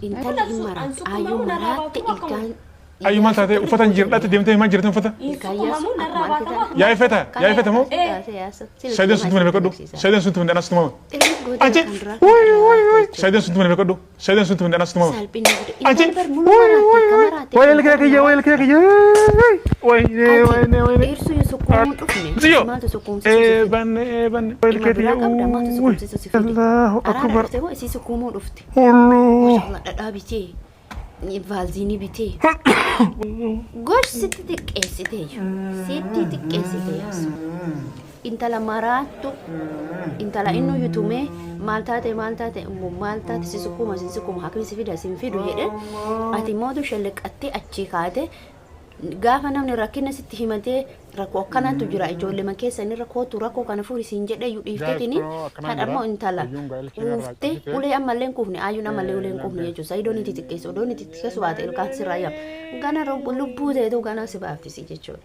Intalli hin maraatti. Aayyoo maraatte ilkaan. Ayyu maal taatee uffata hin jirdhatte deemtee maal jirte uffata? Yaa ifeta yaa ifeta moo? Saayideen sun tumane beekadhu. Saayideen sun tumane anas tumama. Achi wuy wuy wuy. Saayideen sun tumane beekadhu. Saayideen sun tumane anas tumama. Achi wuy wuy wuy. Way ilkee kiyya way ilkee kiyya. Wayne wayne wayne. Dhiirsu hin sukkuumuun dhufne. Ziyo. Maaltu sukkuumsisu si fide? Eebanne eebanne. Way Dhimma ilkee biraa kiyya. qabda maaltu Wuy. sukkuumsisu si fide? Allahu Araara akbar. dhufte moo isii sukkuumuu dhufte? Hullu. Mashallah dhadhaa bitee vaalziinii bitee. Gosh sitti xiqqeessiteeyyu. Sitti xiqqeessite yaasu. Intala maraattu intala inni yutumee maal taate maal taate immoo maal taate si sukkuuma si sukkuuma hakimi si fida si hin fidu jedhe ati mootu shelleqqattee achii kaate. Gaafa namni rakkina sitti himatee rakkoo akkanaatu jira ijoollema keessan irra kootu rakkoo kana furi siin jedhe iyyuu Guys dhiiftetini kunoo akkanaan hadha jira. immoo intala Hayyuun gaa'ela keenya irraa quuftee cufite. ulee ammallee hin quufne ayyuun ammallee ulee hin quufne Naan jechuudha. Sayidoon itti xiqqeessu odoon itti xiqqeessu baate ilkaan sirraa yaam gana lubbuu teetu ganaa si baaftisi jechuudha.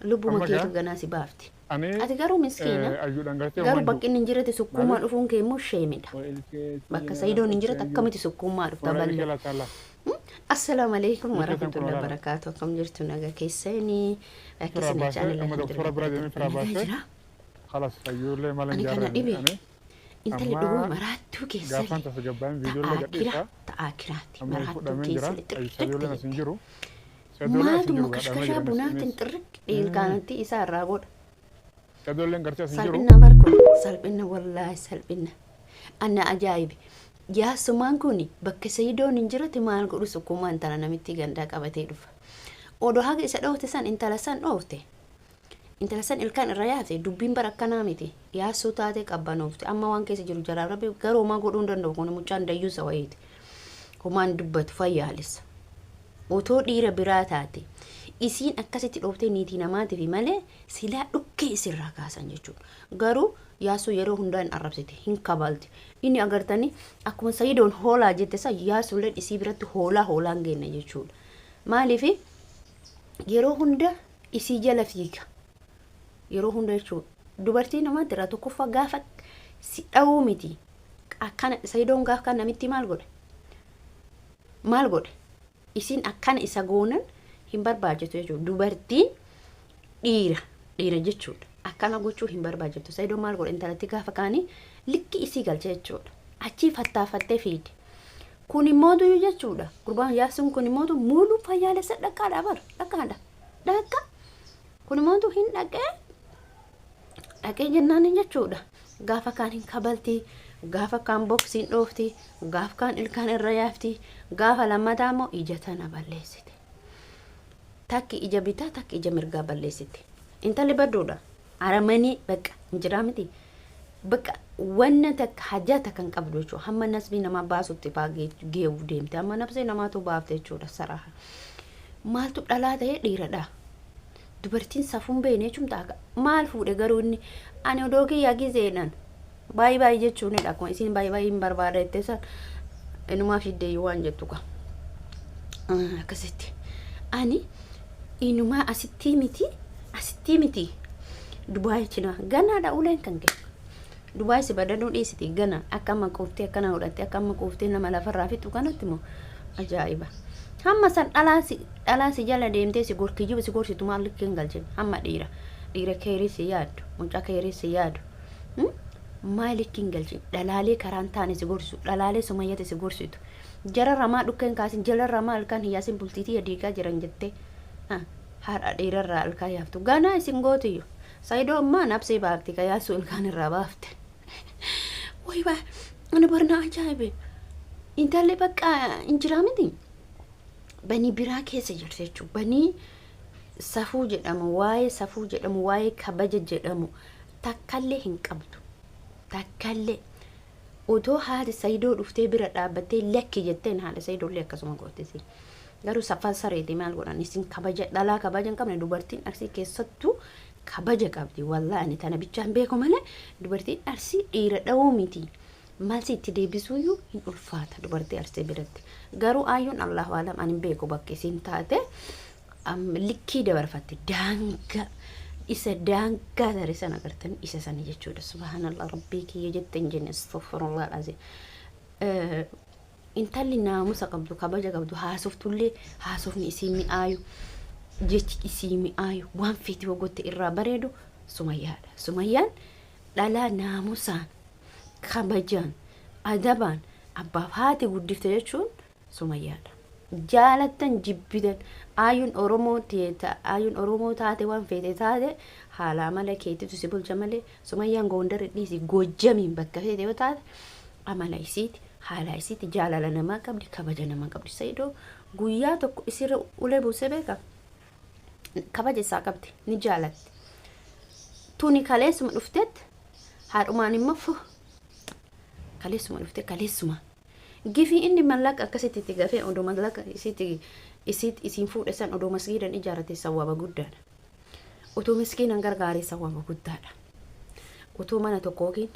Lubbuma Amma keetu gaa ganaa si baafti. ani Ati garuu miskiina ayyuudhaan gartee garuu homaan jiru. bakki inni hin jirretti sukkuumaa Maaliif? dhufuun kee immoo sheemidha. Way ilkee Bakka tiyya Sayidoon hin jirretti jiru. akkamitti sukkuumaa dhufta Wala ilkee ballo. laata laa. Assalaamu alaikum Ilkee tan kun warahmatullahi olaala. wabarakatuh. Akkam jirtu nagaa keessanii? Firaa Akkasuma baasee channel amma doktora alhamdulillah bira deemee firaa nagaa baasee jira. kalas hayyuullee mala Ani hin kana jaarranne dhibe ani intalli amma dhuguma maraattuu gaafaan keessallee tasgabbaa'in viidiyoollee ta'aa kira gadhiisa ta'aa kiraati amma maraattuu fudhameen jira keessallee ayyu xirriq sabiyoolleen as hin jette. jiru sabiyoolleen as hin Maaltu jiru gaadhamee makashkashaa jira bunaatiin innis xirriq dhiilkaanatti isaa irraa godha. sabiyoolleen gartee as hin jiru Salphina barkun salphina wallaahi salphina. Ana ajaa'ibe. Jaarsumaan kun bakka Sayidoon hin jirutti maal godhu sukkuumaa intala namittii gandaa qabatee dhufa. Odoo haga isa dhoofte san intala san dhoofte. Intala san ilkaan irra yaafte dubbiin bara akkanaa miti. Yaassuu taatee qabbanoofte. Amma waan keessa jiru jalaa rabbi garuu homaa godhuu hin danda'u kun mucaan dayyuusa wayiiti. Homaan dubbatu fayyaalessa. Otoo dhiira biraa taate isiin akkasitti dhooftee niitii namaatiif malee silaa dhukkee isirraa kaasan jechuudha. Garuu Yaasuu yeroo hundaa hin arrabsiti, hin kabalti. Inni agartanii akkuma Sayidoon hoolaa jette san Yaasuulleen isii biratti hoolaa hoolaa hin geenne jechuudha. Maaliif yeroo hunda isii jala fiiga. Yeroo hunda jechuudha. Dubartii namaatti irraa tokkoffaa gaafa si dhawuu miti. Akkana Sayidoon gaafa kan namitti maal godhe? Maal godhe? Isiin akkana isa goonan hin barbaachisu jechuudha. Dubartiin dhiira dhiira jechuudha. Akkana gochuu hin barbaachiftu. Saidoo maal godhe intalatti gaafa kaanii likki isii galche jechuudha. Achii fattaafattee fiide. Kun immootu jechuudha. Gurbaan yaasuun kun immootu muuluu fayyaalessa dhaqaadha bar dhaqaadha. Dhaqa. Kun immootu hin dhaqee dhaqee jennaan jechuudha. Gaafa kaan hin kabalti, gaafa kaan boksiin dhoofti, gaafa kaan ilkaan irra yaafti, gaafa lammataa immoo ija tana balleessite. Takki ija bitaa takki ija mirgaa balleessite. Intalli badduudha. Aramanii bakka hin jiraa miti. Bakka wanna takka hajaa takka hin qabdu jechuudha. Hamma nasbii namaa baasutti faa geewu deemte. Hamma nabsee namaatu baafte jechuudha saraaha. Maaltu dhalaa ta'ee dhiiradha. Dubartiin safuun beekne jechuun ta'a. Maal fuudhe garuu inni ani odoo kiyyaa gizeedhaan baay'ee baay'ee jechuunidha. Akkuma isiin baay'ee baay'ee hin barbaada jettee san inumaa fiddeeyyuu waan jettu qaba. Akkasitti ani inumaa asittii miti asittii miti Dubaay cinaa ganaadha uleen kan kee. Dubaay si badanuu dhiisiti gana akka amma quuftee akkana godhatte akka amma quuftee nama lafarraa fixu kanatti moo ajaa'iba. Hamma san dhalaan si jala deemtee si gorkiyyu si gorsitu maal likkii hin galchin hamma dhiira dhiira keerii si yaaddu mucaa keerii si yaadu. Maal likkii hin galchin dhalaalee karaan taane si gorsitu dhalaalee sumayyate si gorsitu. Jara ramaa dhukkeen kaasin jala ramaa ilkaan hiyyaasin bultiitii diigaa jiran jettee har'a dhiirarraa ilkaan yaaftu ganaa isin gootiyyu. Saidoo ammaa nabsee baafti ka yaasuu ilkaan irraa baafte. Way baa ani barna ajaa'ibe. Intalli bakka hin jiraa miti. Banii biraa keessa jirti jechuudha. Banii safuu jedhamu waa'ee safuu jedhamu waa'ee kabaja jedhamu takkallee hin qabdu. Takkallee. Otoo haati Saidoo dhuftee bira dhaabbattee lakki jetteen haadha Saidollee akkasuma gootisi. Garuu safaan sareeti maal godhan isin kabaja dhalaa kabaja hin qabne dubartiin arsii keessattuu kabaja qabdi wallaahi ani tana bichaan beeku malee dubartiin arsii dhiira dhawuu miti. Malsi itti deebisuuyyuu hin ulfaata dubartii arsii biratti. Garuu ayyuun Allahu alam ani hin beeku bakka isiin taate likkii dabarfatte daangaa isa daangaa tare sana agartanii isa sana jechuudha. Subhaanallah rabbii kiyya jette hin jenne astaghfirullah alazim. Intalli naamusa qabdu, kabaja qabdu, haasoftullee haasofni isii mi'aayu, jechi isii mi'aayu, waan feeti gotte irraa bareedu Sumayyaadha. Sumayyaan dhalaa naamusaan, kabajaan, adabaan abbaaf haati guddifte jechuun Sumayyaadha. Jaalattan jibbitan, aayuun Oromoo teeta, aayuun Oromoo taate, waan feete taate, haala amala keetitu si bulcha malee, Sumayyaan Goondar dhiisi, Goojjamiin bakka feete yoo taate, amala isiiti, haala isiiti, jaalala namaa qabdi, kabaja namaa qabdi. Sayidoo guyyaa tokko isirra ulee buusee beeka? Kabaja isaa qabdi, ni jaalatti. Tuni kaleessuma dhuftetti haadhumaan immoo fu kaleessuma dhufte, kaleessuma gifii inni mallaqa akkasitti itti gafee, odoo mallaqa isitti isitti isiin fuudhe san odoo masgiidan ijaarrate sawwaaba guddaadha. Otoo miskiinan gargaaree sawwaaba guddaadha. Otoo mana tokko yookiin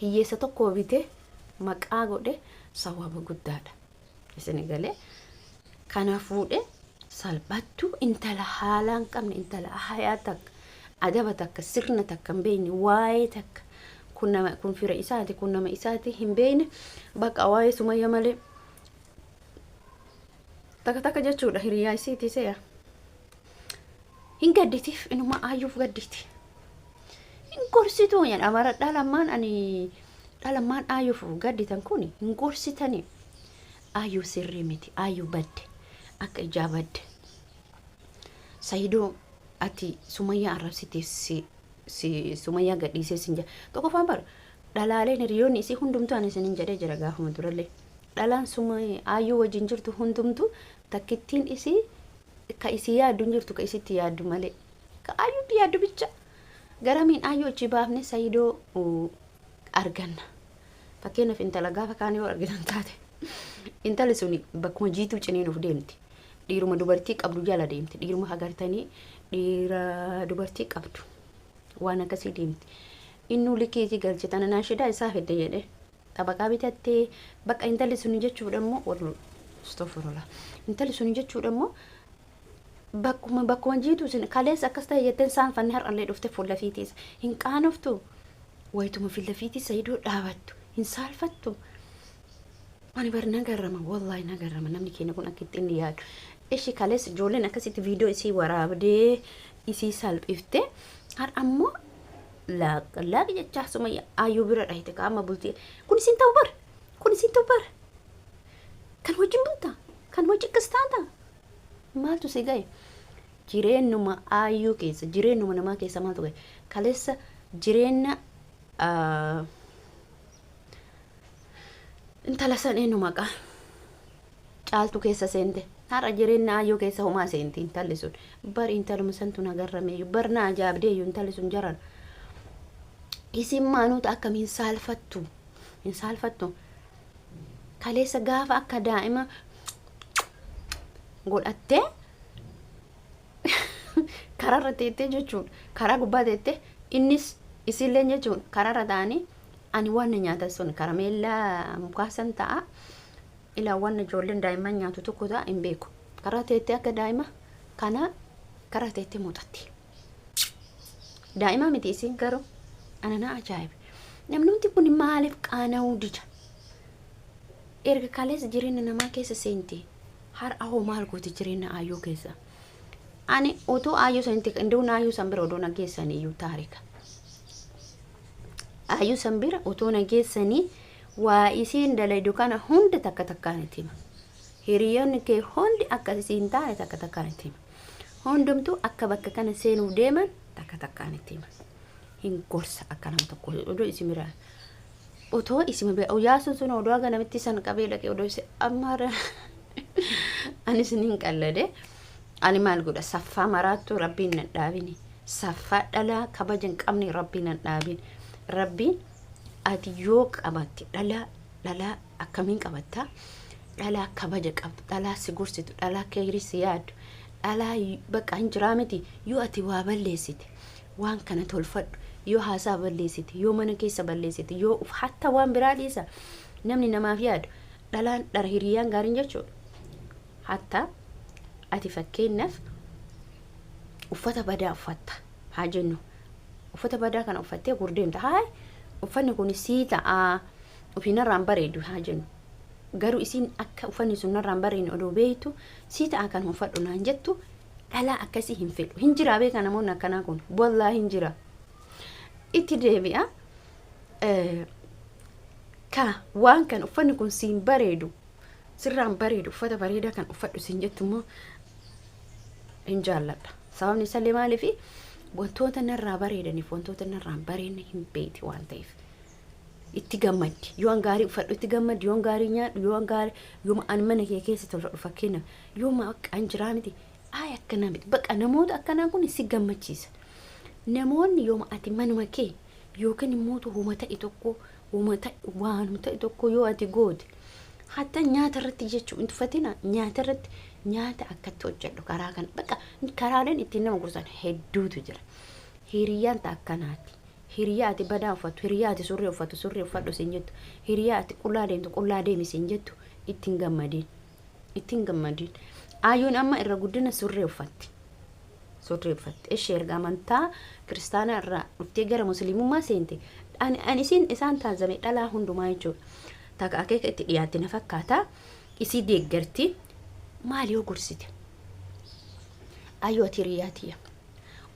hiyyeessa tokko bitee maqaa godhe sawwaaba guddaadha. Isin galee kana fuudhe salphattu, intala haalaa hin qabne, intala hayaa takka, adaba takka, sirna takka hin beekne, waa'ee takka kun nama kun fira isaati, kun nama isaati hin beekne, bakka waa'ee Sumayya malee takka takka jechuudha. Hiriyaa isiiti se'a hin gadditiif, inuma ayyuuf gadditi, hin gorsituu jedha. Bara dhalammaan ani dhalammaan ayyuuf gadditan kun hin gorsitanii. Ayyuu sirrii miti, ayyuu badde, akka ijaa badde. Sayidoo, ati Sumayyaa arrabsiteef si Sumayyaa gadhiisee sin jedha. Tokkoffaan bara dhalaaleen hiriyoonni isii hundumtuu, ani isinin jedhee jira gaafuma durallee, dhalaan Sumayyaa ayyuu wajjin jirtu hundumtuu takkittiin isii ka isii yaaddu hin jirtu, ka isitti yaaddu malee, ka ayyuutti yaaddu bicha. Garamiin ayyuu achi baafne Sayidoo arganna? Fakkeenyaaf, intala gaafa kaan yoo argitan taate, intalli suni bakkuma jiituu ciniinuuf deemti. Dhiiruma dubartii qabdu jala deemti. Dhiiruma agartanii, dhiira dubartii qabdu waan akkasii deemti. Innuu likiitii galche tana naashidaa isaa fidde jedhe xabaqaa bitattee bakka intalli suni jechuudha immoo warri astagfirullah, intalli suni jechuudha immoo bakkuma jiituu sin kaleessa akkas ta'e jetteen saanfanne, har'allee dhufte fuula fiitiis hin qaanoftu, wayituma fuula fiitii Sayidoo dhaabattu hin saalfattu. Ani bar nagarrama, wallahi nagarrama, namni keenya kun akka itti inni yaadu. Ishi kaleessa ijoolleen akkasitti viidiyoo isii waraabdee isii salphifte, har'a ammoo laaq laaq jechaa Sumayya ayyuu bira dhahite. Qaama bultii kun isin ta'u bar, kun isin ta'u bar, kan wajjin bulta, kan wajjin akkas taata, maaltu si gahe jireenyuma ayyuu keessa, jireenyuma namaa keessa maaltu gahe? Kaleessa jireenya intala san eenyu maqaa Caaltu keessa seente, har'a jireenya ayyuu keessa homaa seenti intalli sun. Bar intaluma santu nagarrameeyyu bar, na ajaa'ibdeeyyu intalli sun. Jaran isin maanuuta akkam hin saalfattu, hin saalfattu? Kaleessa gaafa akka daa'ima godhattee karaarra teettee jechuudha, karaa gubbaa teettee, innis isillee jechuudha, karaarra ta'anii ani waan nyaatan sun karameellaa mukaasan ta'a ilaa waan ijoolleen daa'imman nyaatu tokko ta'a hin beeku, karaa teettee akka daa'ima kana karaa teettee muuxatti. Daa'ima miti isin garuu. Ana na ajaa'ibe, namni kun maaliif qaana'uu dida? Erga kaleessa jireenya namaa keessa seente, har'a hoo maal gooti jireenya ayyuu keessa? Ani utuu ayyuu sanitti indoon ayyuu san bira odoo na geessanii iyyuu, taarika ayyuu san bira utuu na geessanii, waa isiin dalaydu kana hunda takka takkaan itti hima. Hiriyoonni kee hundi akka isiin taane takka takkaan itti hima. Hundumtuu akka bakka kana seenuuf deeman takka takkaan itti hima. Hin gorsa akka nama tokko. Odoo isin bira, otoo isin bira yaasuun sun odoo haga namitti san qabee dhaqee odoo isin amma ani isiniin qallade. Ani maal godha? Saffaa maraattu rabbiin nan dhaabini, saffaa dhalaa kabaja hin qabne rabbiin nan dhaabin. Rabbiin ati yoo qabatte dhalaa, dhalaa akkamiin qabatta? Dhalaa kabaja qabdu, dhalaa si gorsitu, dhalaa keerii si yaaddu, dhalaa bakka hin jiraa miti. Yoo ati waa balleessite, waan kana tolfadhu, yoo haasaa balleessite, yoo mana keessa balleessite, yoo hatta waan biraa dhiisa, namni namaaf yaadu dhalaan dhara hiriyyaan gaariin jechuudha. Hatta ati fakkeenyaaf uffata badaa uffatta haa jennu, uffata badaa kana uffattee gurdeemta, haay, uffanni kun sii ta'a, ofiinarraan bareedu haa jennu. Garuu isiin akka uffanni sun narraan bareedne odoo beektu sii ta'a kan uffadhu naan jettu dhalaa akkasii hin fedhu. Hin jiraa beekaa namoonni akkanaa kun, wallaahi hin jira. Itti deebi'a. Ka waan kan uffanni kun siin bareedu, sirraan bareedu, uffata bareedaa kan uffadhu siin jettu immoo hin jaalladha. Sababni isaallee maaliifi wantoota narraa bareedaniif wantoota narraa hin bareedne hin beekti waan ta'eef. Itti gammaddi. Yoo an gaarii uffadhu itti gammaddi, yoo an gaarii nyaadhu, yoo an gaarii, yoo an mana kee keessa tolfadhu, fakkeenyaaf yoo ma akka an jiraa miti, ayi akkanaa miti. Bakka namoota akkanaa kun si gammachiisa. Namoonni yooma ati manuma kee yookiin immoo huma ta'e tokko, huma ta'e, waanuma ta'e tokko yoo ati goote, hatta nyaata irratti jechuu hin tuffatina, nyaata irratti nyaata akkatti hojjedhu karaa kana, bakka karaaleen ittiin nama gorsan hedduutu jira. Hiriyyaan ta'a akkanaati. Hiriyaa ati badaa uffattu, hiriyaa ati surree uffattu, surree uffadhu siin jettu, hiriyaa ati qullaa deemtu, qullaa deemi siin jettu ittiin gammadiin. Ittiin gammadiin. Aayyoon amma irra guddina surree uffatti. Surree uffatti. Ishee erga amantaa kiristaanaa irraa dhuftee gara musliimummaa seente. Ani isiin isaan taazame dhalaa hundumaa jechuudha. Takka akeeka itti dhiyaatte na fakkaata. Isii deeggarti. Maal yoo gorsite? Ayyoo, ati hiriyaa tiyya.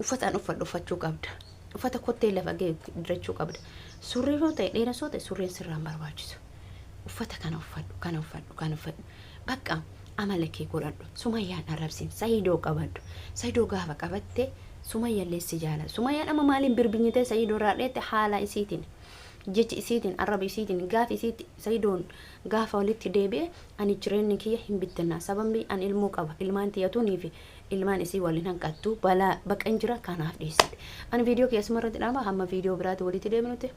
Uffata an uffadhu uffachuu qabda. Uffata kottee lafa ga'e dirachuu qabda. Surree yoo ta'e, dheeraa yoo ta'e, surreen sirraan barbaachisu. Uffata kana uffadhu, kana uffadhu, kana uffadhu. Bakka amala kee godhadhu. Sumayyaan arrabsin. Sayidoo qabadhu. Sayidoo gaafa qabatte Sumayyallee si jaalata. Sumayyaan amma maaliin birbinyitee Sayidoo irraa dheette? Haala isiitiin. Jechi isiitiin, arraba isiitiin, gaafa isiitti Sayidoon gaafa walitti deebi'e, ani jireenyi kiyya hin bittinnaa. Sababni an ilmoo qaba. Ilmaan tiyyatuunii fi ilmaan isii waliin hanqattu balaa baqan jira, kanaaf dhiisite. Ani viidiyoo kiyya asuma irratti dhaaba, hamma viidiyoo biraatti walitti deebinutti.